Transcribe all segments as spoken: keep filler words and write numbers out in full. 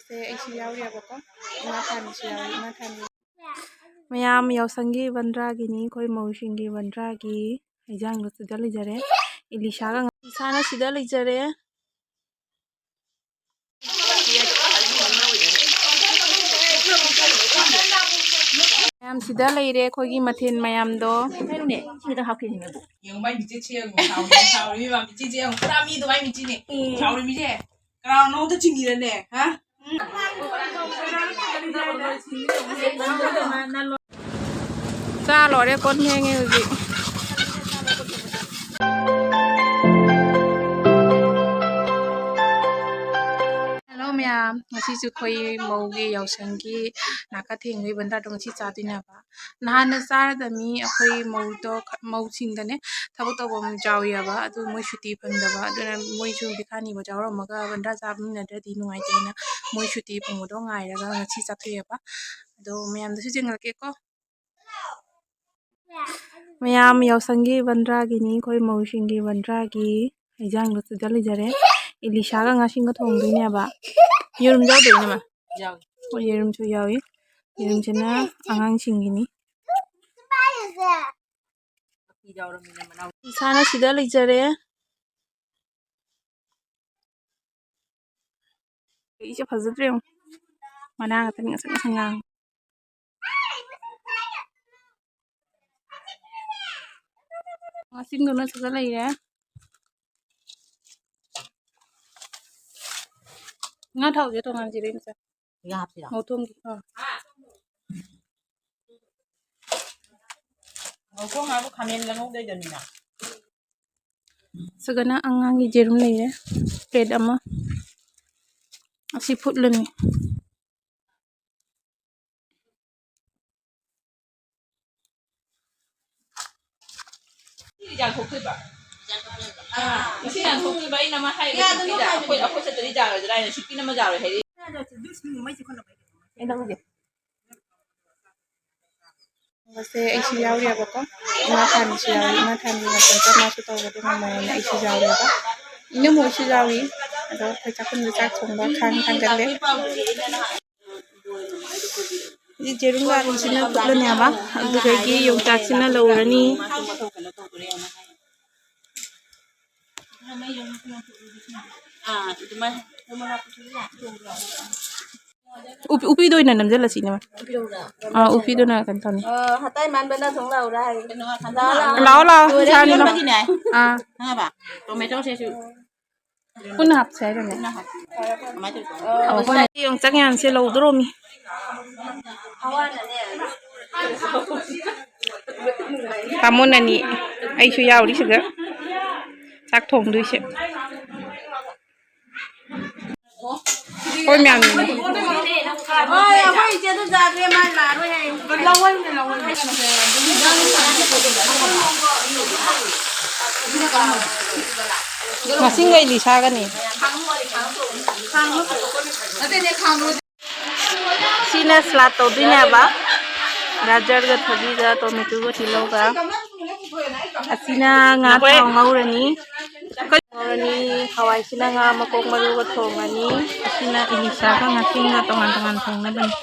ꯁꯦ ꯑꯩꯁꯨ ꯌꯥꯎꯔꯤꯑꯕꯀꯣ꯫ ꯏꯃꯥ ꯊꯥꯟꯕꯁꯨ ꯌꯥꯎꯔꯤ, ꯏꯃꯥ ꯊꯥꯟꯕ꯫ ꯃꯌꯥꯝ ꯌꯥꯎꯁꯪꯒꯤ ꯕꯟꯗ꯭ꯔꯥꯒꯤꯅꯤ, ꯑꯩꯈꯣꯏ ꯃꯧꯁꯤꯡꯒꯤ ꯕꯟꯗ꯭ꯔꯥꯒꯤ ꯍꯩꯖꯥꯡꯗꯣ ꯁꯤꯗ ꯂꯩꯖꯔꯦ꯫ ꯏꯂꯤꯁꯥꯒ ꯉ-, ꯏꯁꯥꯅ ꯁꯤꯗ ꯂꯩꯖꯔꯦ꯫ ꯃꯌꯥꯝ ꯁꯤꯗ ꯂꯩꯔꯦ ꯑꯩꯈꯣꯏꯒꯤ ꯃꯊꯦꯜ ꯃꯌꯥꯝꯗꯣ꯫ ꯀꯩꯅꯣꯅꯦ, ꯁꯤꯗ ꯍꯥꯞꯈꯤꯅꯦꯕꯨ꯫ ꯌꯦꯡꯉꯨ ꯃꯥꯏ ꯃꯤꯆꯦꯠꯁꯦ ꯌꯦꯡꯉꯨ, ꯁꯥꯎꯔꯤ, ꯁꯥꯎꯔꯤ, ꯃꯤ ꯃꯤꯆꯦꯠꯁꯦ ꯌꯦꯡꯉꯨ, ꯄꯨꯔꯥ ꯃꯤꯗꯣ ꯃꯥꯏ ꯃꯤꯆꯦꯠꯅꯦ꯫ ꯁꯥꯎꯔꯤ ꯃꯤꯁꯦ ꯀꯅꯥꯅꯣ ꯅꯉꯣꯟꯗ ꯆꯤꯡꯉꯤꯔꯅꯦ, ꯍꯥ? ꯆꯥ ꯂꯣꯏꯔꯦ, ꯀꯣꯟ ꯐꯦꯡꯉꯦ ꯍꯧꯖꯤꯛ꯫ ꯍꯜꯂꯣ ꯃꯌꯥꯝ, ꯉꯁꯤꯁꯨ ꯑꯩꯈꯣꯏ ꯃꯧꯒꯤ ꯌꯥꯎꯁꯪꯒꯤ ꯅꯥꯀ ꯊꯦꯡꯕꯒꯤ ꯕꯟꯗ꯭ꯔꯥꯗꯣ ꯉꯁꯤ ꯆꯥꯗꯣꯏꯅꯦꯕ꯫ ꯅꯍꯥꯟꯅ ꯆꯥꯔꯗꯃꯤ ꯑꯩꯈꯣꯏ ꯃꯧꯗꯣ, ꯃꯧꯁꯤꯡꯗꯅꯦ ꯊꯕꯛ ꯇꯧꯕ ꯑꯃ ꯌꯥꯎꯏꯑꯕ, ꯑꯗꯨ ꯃꯣꯏ ꯁꯨꯇꯤ ꯐꯪꯗꯕ, ꯑꯗꯨꯅ ꯃꯣꯏꯁꯨ ꯄꯤꯈꯥꯅꯤꯕ ꯌꯥꯎꯔꯝꯃꯒ ꯕꯟꯗ꯭ꯔꯥ ꯆꯥꯃꯤꯟꯅꯗ꯭ꯔꯗꯤ ꯅꯨꯡꯉꯥꯏꯇꯦꯅ ꯃꯣꯏ ꯁꯨꯇꯤ ꯐꯪꯕꯗꯣ ꯉꯥꯏꯔꯒ ꯉꯁꯤ ꯆꯥꯊꯣꯛꯑꯦꯕ꯫ ꯑꯗꯣ ꯃꯌꯥꯝꯗꯁꯨ ꯆꯦꯟꯅꯔꯛꯀꯦꯀꯣ꯫ ꯃꯌꯥꯝ ꯌꯥꯎꯁꯪꯒꯤ ꯕꯟꯗ꯭ꯔꯥꯒꯤꯅꯤ, ꯑꯩꯈꯣꯏ ꯃꯧꯁꯤꯡꯒꯤ ꯕꯟꯗ꯭ꯔꯥꯒꯤ ꯍꯩꯖꯥꯡꯗꯣ ꯁꯤꯗ ꯂꯩꯖꯔꯦ꯫ ꯏꯂꯤꯁꯥꯒ ꯉꯥꯁꯤꯡꯒ ꯊꯣꯡꯗꯣꯏꯅꯦꯕ꯫ ꯌꯦꯔꯨꯝ ꯌꯥꯎꯗꯣꯏꯅꯦ ꯃꯥ? ꯌꯥꯎꯏ꯫ ꯍꯣꯏ, ꯌꯦꯔꯨꯝꯁꯨ ꯌꯥꯎꯏ꯫ ꯌꯦꯔꯨꯝꯁꯤꯅ ꯑꯉꯥꯡꯁꯤꯡꯒꯤꯅꯤ꯫ ꯏꯁꯥꯅ ꯁꯤꯗ ꯂꯩꯖꯔꯦ꯫ ꯑꯩꯁꯦ ꯐꯖꯗ꯭ꯔꯦ ꯌꯦꯡꯉꯨ꯫ ꯃꯅꯥ ꯉꯥꯛꯇꯅꯤ ꯉꯁꯪ ꯉꯁꯪ ꯉꯥꯡꯉꯦ꯫ ꯉꯥꯁꯤꯡꯗꯨꯅ ꯁꯤꯗ ꯂꯩꯔꯦ꯫ ꯉꯥ ꯊꯥꯎꯁꯦ ꯇꯣꯉꯥꯟꯁꯤꯔ ꯏꯆꯦ? ꯉꯥ ꯍꯥꯞꯁꯤꯔꯣ? ꯉꯧꯊꯣꯡꯒꯤ꯫ ꯑꯥ꯫ ꯉꯧꯊꯣꯡ ꯍꯥꯏꯕꯨ ꯈꯥꯃꯦꯟꯒ ꯉꯧꯗꯣꯏꯗꯅꯤꯅ꯫ ꯁꯤꯒꯅ ꯑꯉꯥꯡꯒꯤ ꯌꯦꯔꯨꯝ ꯂꯩꯔꯦ, ꯄ꯭ꯂꯦꯠ ꯑꯃ꯫ ꯑꯁꯤ ꯐꯨꯠꯂꯅꯤ꯫ ꯁꯤꯗꯤ ꯌꯥꯟꯊꯣꯛꯇꯣꯏꯕ꯫ ꯑꯥ, ꯉꯁꯤ ꯌꯥꯟꯊꯣꯛꯇꯣꯏꯕ, ꯑꯩꯅ ꯑꯃ ꯍꯥꯏꯔꯦ, ꯌꯥꯗꯅꯨ ꯁꯤꯗ ꯍꯥꯏꯕꯅꯦ꯫ ꯑꯩꯈꯣꯏ, ꯑꯩꯈꯣꯏ ꯆꯠꯇ꯭ꯔꯗꯤ ꯌꯥꯔꯣꯏꯗ꯭ꯔꯥ ꯍꯥꯏꯅ, ꯁꯤꯄꯤꯅ ꯑꯃ ꯌꯥꯔꯣꯏ ꯍꯥꯏꯔꯛꯏ꯫ ꯀꯩꯗꯧꯔꯒꯦ? ꯁꯦ ꯑꯩꯁꯨ ꯌꯥꯎꯔꯤꯑꯕꯀꯣ, ꯏꯃꯥ ꯊꯥꯟꯕꯁꯨ ꯌꯥꯎꯔꯤ꯫ ꯏꯃꯥ ꯊꯥꯟꯕꯤ ꯃꯇꯝꯗ ꯃꯥꯁꯨ ꯇꯧꯕꯗꯤ ꯉꯝꯃꯣꯏꯅ ꯑꯩꯁꯨ ꯌꯥꯎꯔꯤꯑꯕ꯫ ꯏꯅꯝꯃ ꯍꯣꯏꯁꯨ ꯌꯥꯎꯔꯤ꯫ ꯑꯗꯣ ꯑꯩꯈꯣꯏ ꯆꯥꯛꯈꯨꯝꯗ ꯆꯥꯛ ꯊꯣꯡꯕ ꯈꯥꯡ ꯊꯥꯡꯒꯠꯂꯦ꯫ ꯁꯤ ꯌꯦꯔꯨꯝ ꯂꯥꯔꯨꯁꯤꯅ ꯐꯨꯠꯂꯅꯦꯕ, ꯑꯗꯨꯗꯒꯤ ꯌꯣꯡꯆꯥꯛꯁꯤꯅ ꯂꯧꯔꯅꯤ꯫ ꯎꯄꯤꯗꯣ ꯑꯣꯏꯅ ꯅꯝꯁꯤꯜꯂꯁꯤ, ꯏꯅꯝꯃ꯫ ꯑꯥ, ꯎꯄꯤꯗꯨꯅ ꯀꯩꯅꯣ ꯇꯧꯅꯤ꯫ ꯑ, ꯍꯇꯥꯏ ꯃꯥꯟꯕꯅ ꯊꯣꯡ ꯂꯥꯎꯔꯥ ꯍꯥꯏ꯫ ꯂꯥꯛꯑꯣ, ꯂꯥꯛꯑꯣ, ꯂꯣꯏꯔꯦ, ꯏꯁꯥꯅꯤ ꯂꯥꯛꯑꯣ꯫ ꯌꯣꯟꯕꯒꯤꯅꯦ꯫ ꯑꯥ꯫ ꯈꯪꯉꯕ? ꯇꯣꯃꯦꯇꯣꯁꯦꯁꯨ꯫ ꯄꯨꯟꯅ ꯍꯥꯞꯁꯦ ꯍꯥꯏꯔꯣꯅꯦ? ꯄꯨꯟꯅ ꯍꯥꯞꯁꯦ꯫ ꯀꯃꯥꯏꯅ ꯇꯧꯁꯦ? ꯑꯣ, ꯍꯣꯏ꯫ ꯌꯣꯡꯆꯥꯛ ꯃꯌꯥꯝꯁꯦ ꯂꯧꯗꯣꯔꯣꯃꯤ꯫ ꯍꯋꯥꯅꯅꯦ꯫ ꯕꯥꯃꯣꯟ ꯑꯅꯤ, ꯑꯩꯁꯨ ꯌꯥꯎꯔꯤ ꯁꯤꯗ ꯆꯥꯛ ꯊꯣꯡꯗꯣꯏꯁꯦ꯫ ꯑꯩꯈꯣꯏ ꯃꯌꯥꯝꯅꯤꯅꯦ꯫ ꯍꯣꯏ, ꯑꯩꯈꯣꯏ ꯏꯆꯦꯗꯣ ꯌꯥꯗ꯭ꯔꯦ, ꯃꯥ ꯂꯥꯛꯑꯔꯣꯏ ꯍꯥꯏꯌꯦ꯫ ꯃꯁꯤꯡꯒ ꯏꯂꯤꯁꯥꯒꯅꯤ꯫ ꯁꯤꯅ ꯁꯂꯥꯗ ꯇꯧꯗꯣꯏꯅꯦꯕ꯫ ꯒꯥꯖꯔꯒ, ꯊꯕꯤꯒ, ꯇꯣꯃꯦꯇꯣꯒ, ꯇꯤꯜꯍꯧꯒ꯫ ꯑꯁꯤꯅ ꯉꯥ ꯊꯥꯎ ꯉꯧꯔꯅꯤ꯫ ꯉꯧꯔꯅꯤ꯫ ꯍꯋꯥꯏꯁꯤꯅ ꯉꯥ ꯃꯀꯣꯛ ꯃꯔꯨꯒ ꯊꯣꯡꯉꯅꯤ꯫ ꯑꯁꯤꯅ ꯏꯂꯤꯁꯥꯒ ꯉꯥꯆꯤꯡꯒ ꯇꯣꯉꯥꯟ ꯇꯣꯉꯥꯟ ꯊꯣꯡꯅꯕꯅꯤ꯫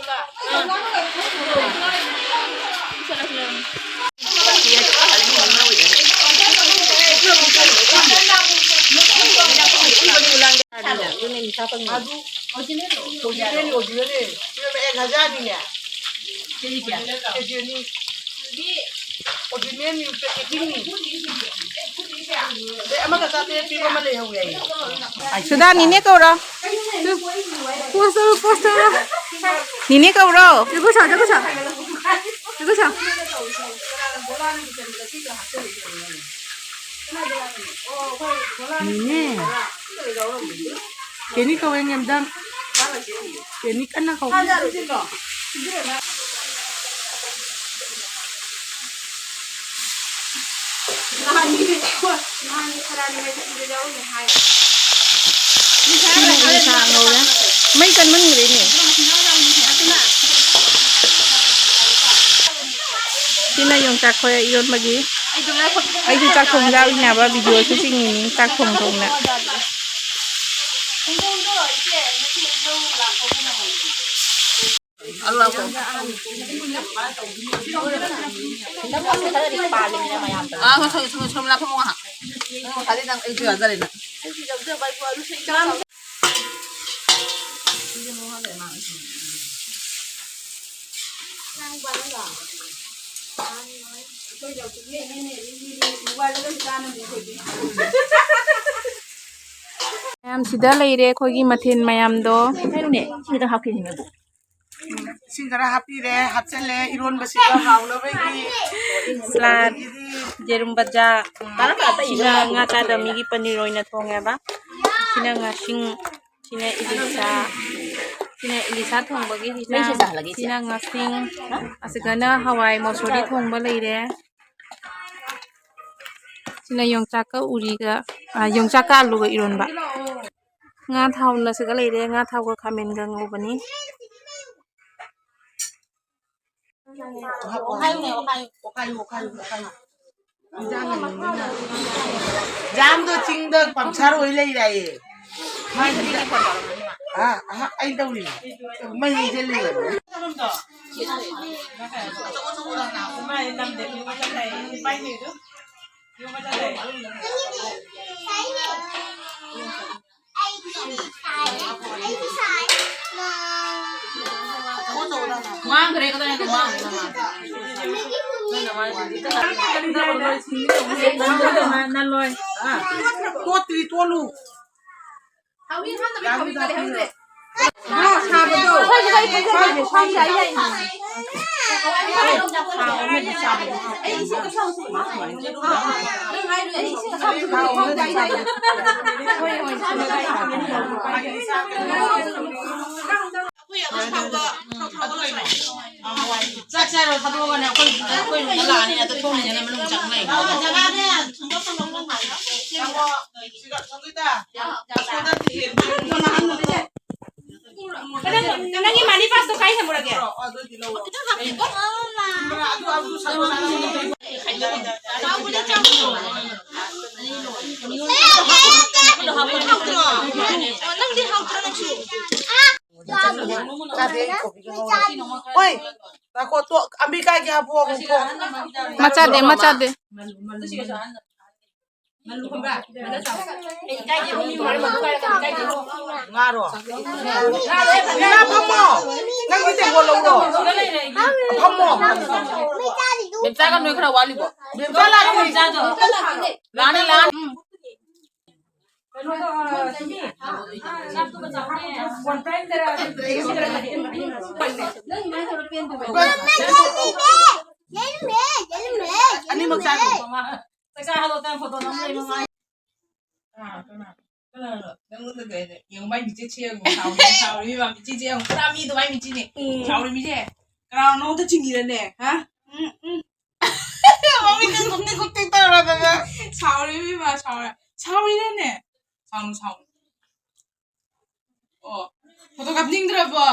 ꯑꯗꯨꯅꯦ ꯏꯂꯤꯁꯥ ꯐꯪꯉꯤ꯫ ꯑꯗꯨ ꯑꯣꯔꯤꯖꯤꯅꯦꯜ, ꯑꯣꯔꯤꯖꯤꯅꯦꯜ꯫ ꯁꯤꯗ ꯂꯨꯄꯥ ꯑꯦꯛ ꯍꯖꯥꯔꯅꯤꯅꯦ꯫ ꯀꯦꯖꯤ ꯀꯌꯥ? ꯀꯦꯖꯤ ꯑꯅꯤ꯫ ꯑꯣꯔꯤꯖꯤꯅꯦꯜꯅꯤ, ꯄꯦꯀꯦꯖꯤꯡꯅꯤ꯫ ꯑꯗꯩ ꯑꯃꯒ ꯆꯥꯇ꯭ꯔꯦꯠ ꯄꯤꯕ ꯑꯃ ꯂꯩꯍꯧꯋꯦ ꯑꯩ꯫ ꯁꯨꯗꯥ, ꯅꯤꯅꯦ ꯀꯧꯔꯣ꯫ ꯄꯣꯁ ꯇꯧꯔꯣ, ꯄꯣꯁ ꯇꯧꯔꯣ꯫ ꯅꯤꯅꯦ ꯀꯧꯔꯣ꯫ ꯖꯒꯣꯏ ꯁꯥ, ꯖꯒꯣꯏ ꯁꯥ꯫ ꯖꯒꯣꯏ ꯁꯥ꯫ ꯅꯤꯅꯦ꯫ ꯀꯦꯅꯤ ꯀꯧꯋꯦ, ꯉꯦꯝꯗꯪ꯫ ꯀꯦꯅꯤ ꯀꯟꯅ ꯀꯧ꯫ ꯃꯩ ꯀꯟꯃꯟꯈ꯭ꯔꯦꯅꯦ꯫ ꯁꯤꯅ ꯌꯣꯡꯆꯥꯛ ꯈꯣꯏ ꯏꯔꯣꯟꯕꯒꯤ꯫ ꯑꯩꯁꯨ ꯆꯥꯛ ꯊꯣꯡ ꯌꯥꯎꯔꯤꯅꯦꯕ, ꯚꯤꯗꯤꯑꯣꯁꯨ ꯆꯤꯡꯉꯤꯅꯤ ꯆꯥꯛ ꯊꯣꯡ ꯊꯣꯡꯅ꯫ ꯑꯥ, ꯍꯣꯏ, ꯍꯣꯏ, ꯍꯣꯏ, ꯁꯣꯝ ꯂꯥꯛꯄ ꯉꯥꯏꯍꯥꯛ꯫ ꯅꯪ ꯉꯁꯥꯏꯗꯩ ꯅꯪ ꯑꯩꯁꯨ ꯌꯥꯖꯔꯦ ꯅꯪ꯫ ꯃꯌꯥꯝ ꯁꯤꯗ ꯂꯩꯔꯦ ꯑꯩꯈꯣꯏꯒꯤ ꯃꯊꯦꯜ ꯃꯌꯥꯝꯗꯣ꯫ ꯀꯩꯅꯣꯅꯦ, ꯁꯤꯗ ꯍꯥꯞꯈꯤꯅꯦ꯫ ꯏꯁꯤꯡ ꯈꯔ ꯍꯥꯞꯄꯤꯔꯦ, ꯍꯥꯞꯆꯜꯂꯦ, ꯏꯔꯣꯟꯕꯁꯤꯒ ꯍꯥꯎꯅꯕꯒꯤ꯫ ꯁꯂꯥꯗ, ꯌꯦꯔꯨꯝ ꯕꯖꯥ, ꯁꯤꯅ ꯉꯥ ꯆꯥꯗꯕ ꯃꯤꯒꯤ ꯄꯅꯤꯔ ꯑꯣꯏꯅ ꯊꯣꯡꯉꯦꯕ꯫ ꯁꯤꯅ ꯉꯥꯁꯤꯡ, ꯁꯤꯅ ꯏꯂꯤꯁꯥ, ꯁꯤꯅ ꯏꯂꯤꯁꯥ ꯊꯣꯡꯕꯒꯤ ꯍꯤꯟꯖꯥꯡ, ꯁꯤꯅ ꯉꯥꯁꯤꯡ, ꯑꯁꯤꯒꯅ ꯍꯋꯥꯏ ꯃꯁꯨꯔꯤ ꯊꯣꯡꯕ ꯂꯩꯔꯦ꯫ ꯁꯤꯅ ꯌꯣꯡꯆꯥꯛꯀ ꯎꯔꯤꯒ, ꯑ, ꯌꯣꯡꯆꯥꯛꯀ ꯑꯂꯨꯒ ꯏꯔꯣꯟꯕ꯫ ꯉꯥ ꯊꯥꯎꯅ ꯁꯤꯒ ꯂꯩꯔꯦ, ꯉꯥ ꯊꯥꯎꯒ ꯈꯥꯃꯦꯟꯒ ꯉꯧꯕꯅꯤ꯫ ꯖꯥꯝꯗꯣ ꯆꯤꯡꯗ ꯄꯝꯁꯥꯔ ꯑꯣꯏ ꯂꯩꯔꯥꯌꯦ꯫ ꯑ, ꯑ, ꯑꯩ ꯇꯧꯔꯤꯅꯦ꯫ ꯃꯩ ꯂꯩꯁꯦ ꯂꯩꯔꯕꯅꯦ꯫ ꯃꯥꯡꯈ꯭ꯔꯦ, ꯀꯗꯥꯏꯗ ꯃꯥꯡꯈ꯭ꯔꯦ? ꯅꯃꯥꯏꯗꯨꯗꯤ ꯅꯜꯂꯣꯏ꯫ ꯇꯣꯠꯇ꯭ꯔꯤ, ꯇꯣꯠꯂꯨ꯫ ꯍꯥꯎꯏ, ꯍꯥꯎꯏ, ꯍꯥꯎꯏ, ꯀꯔꯤ ꯍꯥꯏꯗ꯭ꯔꯦ? ꯉꯥ ꯁꯥꯕꯗꯣ꯫ ꯆꯥꯛ ꯆꯥꯔꯣ, ꯊꯥꯗꯣꯛꯑꯒꯅꯦ, ꯑꯩꯈꯣꯏ, ꯑꯩꯈꯣꯏ ꯔꯨꯝꯗ ꯂꯥꯛꯑꯅꯤ, ꯑꯗ ꯊꯣꯡ ꯂꯣꯟꯁꯤꯜꯂ ꯃꯅꯨꯡ ꯆꯪ ꯂꯩ꯫ ꯁꯤꯒ ꯁꯪꯒꯤꯇꯥ, ꯅꯪ, ꯅꯪꯒꯤ ꯃꯅꯤ ꯄꯥꯁꯇꯣ ꯀꯥꯏ ꯊꯝꯃꯨꯔꯒꯦ? ꯑꯗꯨ, ꯑꯗꯨ, ꯑꯗꯨ, ꯅꯪꯗꯤ ꯍꯥꯎꯇ꯭ꯔꯣ, ꯅꯪꯁꯨ? ꯆꯥꯗꯦ, ꯑꯩ ꯀꯣꯕꯤꯒ ꯉꯧꯔꯦ꯫ ꯍꯣꯏ, ꯉꯥꯏꯈꯣ, ꯇꯣ-, ꯑꯝꯕꯤꯀꯥꯒꯤ ꯍꯥꯞꯄꯣ, ꯉꯥꯏꯈꯣ꯫ ꯃꯆꯥꯗꯦ, ꯃꯆꯥꯗꯦ꯫ ꯉꯥꯔꯣ? ꯃꯤꯅꯥ, ꯐꯝꯃꯣ꯫ ꯅꯪꯒꯤ ꯇꯦꯡꯀꯣꯠ ꯂꯧꯔꯣ꯫ ꯐꯝꯃꯣ꯫ ꯃꯦꯝꯆꯥꯒ ꯅꯣꯏ ꯈꯔ ꯋꯥꯠꯂꯤꯕꯣ? ꯃꯦꯝꯆꯥ ꯂꯥꯛꯑꯦ꯫ ꯂꯥꯛꯑꯅꯤ, ꯂꯥꯛꯑꯅꯤ꯫ ꯑꯅꯤꯃꯛ ꯆꯥꯈ꯭ꯔꯣ꯫ ꯆꯥꯛ ꯆꯥ ꯍꯜꯂꯣ, ꯇꯪ ꯐꯣꯇꯣ ꯅꯝ ꯂꯩ ꯃꯃꯥ꯫ ꯀꯅꯥ, ꯀꯅꯥ? ꯀꯅꯥꯅꯣ? ꯅꯪꯉꯣꯟꯗ ꯀꯩ ꯍꯥꯏꯅꯣ? ꯌꯦꯡꯉꯨ, ꯃꯥꯏ ꯃꯤꯆꯤꯠꯁꯦ ꯌꯦꯡꯉꯨ, ꯁꯥꯎꯔꯤ, ꯁꯥꯎꯔꯤ, ꯃꯥ ꯃꯤꯆꯤꯠꯁꯦ ꯌꯦꯡꯉꯨ, ꯄꯨꯔꯥ ꯃꯤꯗꯣ ꯃꯥꯏ ꯃꯤꯆꯤꯠꯅꯦ꯫ ꯎꯝ꯫ ꯁꯥꯎꯔꯤ ꯃꯤꯁꯦ꯫ ꯀꯅꯥꯅꯣ ꯅꯉꯣꯟꯗ ꯆꯤꯡꯉꯤꯔꯅꯦ? ꯍꯥ? ꯎꯝ, ꯎꯝ꯫ ꯃꯃꯤꯠꯇ ꯈꯨꯞꯇꯤ ꯈꯨꯞꯇꯤ ꯇꯧꯔꯗꯅ꯫ ꯁꯥꯎꯔꯤ ꯃꯤ ꯃꯥ, ꯁꯥꯎꯔꯤ꯫ ꯁꯥꯎꯔꯤꯔꯅꯦ? ꯁꯥꯎꯅꯨ, ꯁꯥꯎꯅꯨ꯫ ꯑꯣ, ꯐꯣꯇꯣ ꯀꯥꯞꯅꯤꯡꯗ꯭ꯔꯕꯣ?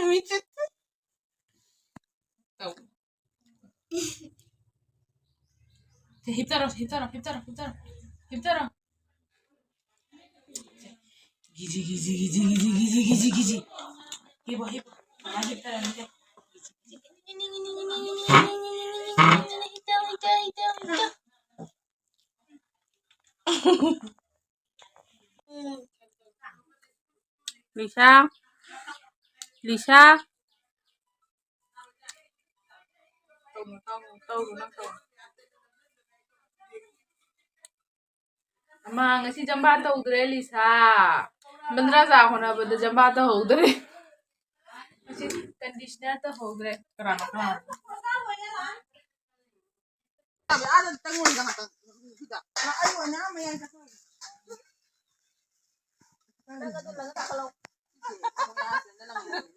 ꯃꯤꯆꯤꯠ꯫ ꯇꯧ꯫ ꯁꯦ, ꯍꯤꯞꯇꯔꯣ, ꯍꯤꯞꯇꯔꯣ, ꯍꯤꯞꯇꯔꯣ, ꯍꯤꯞꯇꯔꯣ, ꯍꯤꯞꯇꯔꯣ꯫ ꯒꯤꯖꯤ, ꯒꯤꯖꯤ, ꯒꯤꯖꯤ꯫ ꯍꯤꯞꯄꯣ, ꯍꯤꯞꯄꯣ꯫ ꯉꯥꯏꯍꯥꯛ ꯍꯤꯞꯇꯔꯅꯤꯁꯦ꯫ Lisa, Lisa. ꯇꯧꯅꯨ, ꯇꯧꯅꯨ, ꯇꯧꯅꯨ, ꯅꯪ ꯇꯧꯅꯨ꯫ ꯑꯃ, ꯉꯁꯤ ꯖꯝꯕꯥ ꯇꯧꯗ꯭ꯔꯦ, ꯂꯤꯁꯥ꯫ ꯕꯟꯗ꯭ꯔꯥ ꯆꯥ ꯍꯣꯠꯅꯕꯗ ꯖꯝꯕꯥ ꯇꯧꯍꯧꯗ꯭ꯔꯦ꯫ ꯉꯁꯤ conditioner ꯇꯧꯍꯧꯗ꯭ꯔꯦ꯫ ꯀꯅꯥꯅꯣ, ꯀꯅꯥꯅꯣ? ꯑꯥꯗ ꯇꯪꯉꯣꯏꯗ ꯉꯥꯛꯇꯪ꯫ ꯁꯤꯗ꯫ ꯑꯩ ꯑꯣꯏꯅ ꯑꯥ ꯃꯌꯥꯏ ꯆꯠꯈ꯭ꯔꯒꯦ꯫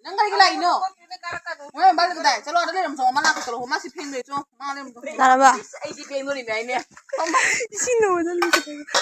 ꯅꯪ ꯀꯔꯤꯒꯤ ꯂꯥꯛꯏꯅꯣ? ꯃꯣꯏ ꯃꯄꯥꯗ ꯀꯗꯥꯏ? ꯆꯠꯂꯣ, ꯑꯥꯗ ꯂꯩꯔꯝꯃꯣ, ꯆꯠꯂꯣ꯫ ꯃꯥ ꯂꯥꯛꯀꯦ, ꯆꯠꯂꯣ꯫ ꯃꯥ ꯁꯤ ꯐꯦꯡꯗꯣꯏ, ꯆꯣ꯫ ꯃꯥ ꯂꯩꯔꯝꯃꯣ, ꯆꯣ꯫ ꯇꯥꯔꯕ? ꯑꯩꯗꯤ ꯐꯦꯡꯗꯣꯔꯤꯕꯅꯤ ꯍꯥꯏꯅꯦ꯫ ꯁꯤ ꯅꯣꯡꯃꯗ ꯂꯣꯏꯁꯤꯜꯂꯒ꯫